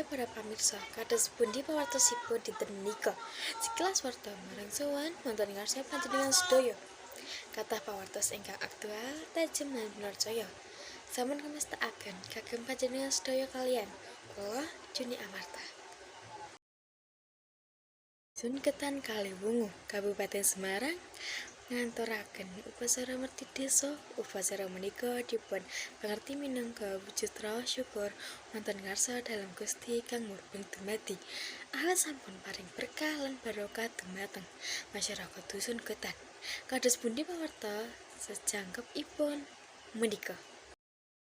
Para pamirsa, kados pundi pawartosipun dinten menika? Sekilas warta marang sowan wonten ngarsa panjenengan sedaya. Kathah pawartos ingkang aktual, tajem lan pinarcaya. Sampun kumestakaken kagem panjenengan sedaya kaliyan kula, Juni Amarta. Dusun Ketan, Kaliwungu, Kabupaten Semarang nganturaken upacara merti desa. Upacara menika dipun pangerti minangka wujud raos syukur wonten ngarsa dalem Gusti kang murbeng dumadi awit sampun paring berkah lan barokah dumateng masyarakat Dusun Ketan. Kados pundi pawarta sejangkepipun menika?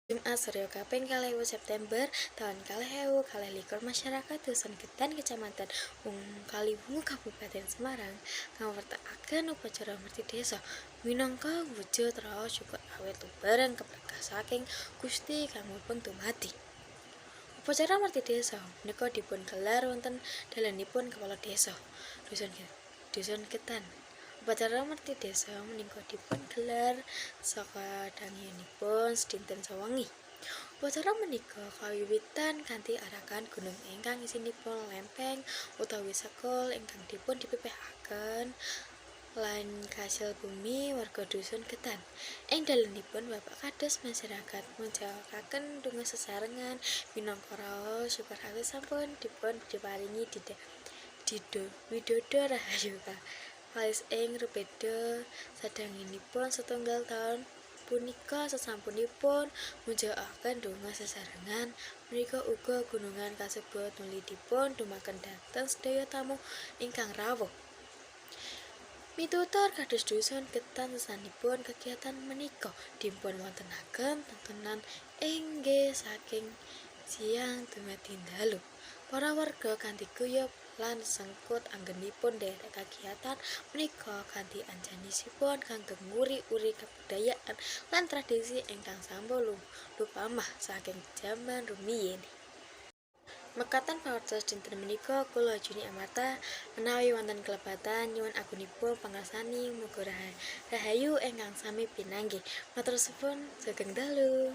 Jumat sore kaping 20 September taun 2022, masyarakat Dusun Ketan, Kecamatan Kaliwungu, Kabupaten Semarang ngawontenaken upacara merti desa minangka wujud raos syukur awit lubereng keberkah saking Gusti kang murbeng dumadi. Upacara merti desa menika dipun gelar wonten dalanipun kepala desa Dusun Ketan. Upacara merti desa menika dipun gelar sakadangipun sedinten sewengi. Upacara menika kawiwitan kanthi arakan gunung ingkang isinipun lempeng utawi sekul ingkang dipun dipepehaken lan kasil bumi warga Dusun Ketan. Ing dalanipun Bapak Kades, masyarakat ngucapake donga sesarengan minangka raos syukur awit sampun dipun diparingi widodo rahayu kalis ing rubeda sadangunipun setunggal taun punika. Sasampunipun ngucapake donga sesarengan menika uga gunungan kasebut nuli dipun dhumaken dhateng sedaya tamu ingkang rawuh. Mitutur Kades Dusun Ketan, sesanipun kegiatan menika dipun wontenaken tontonan inggih saking siang dumadi dalu. Para warga kanthi guyub lan sengkut anggenipun nderek kagiatan menika kanthi anjanisipun kangge nguri-uri kabudayan lan tradisi ingkang sampun lupamah saking jaman rumiyin. Mekaten pawartos dinten menika, kula, Juni Amarta, menawi wonten kalepatan nyuwun agunipun pangaksami, muga rahayu ingkang sami pinanggih. Matur suwun, sugeng dalu.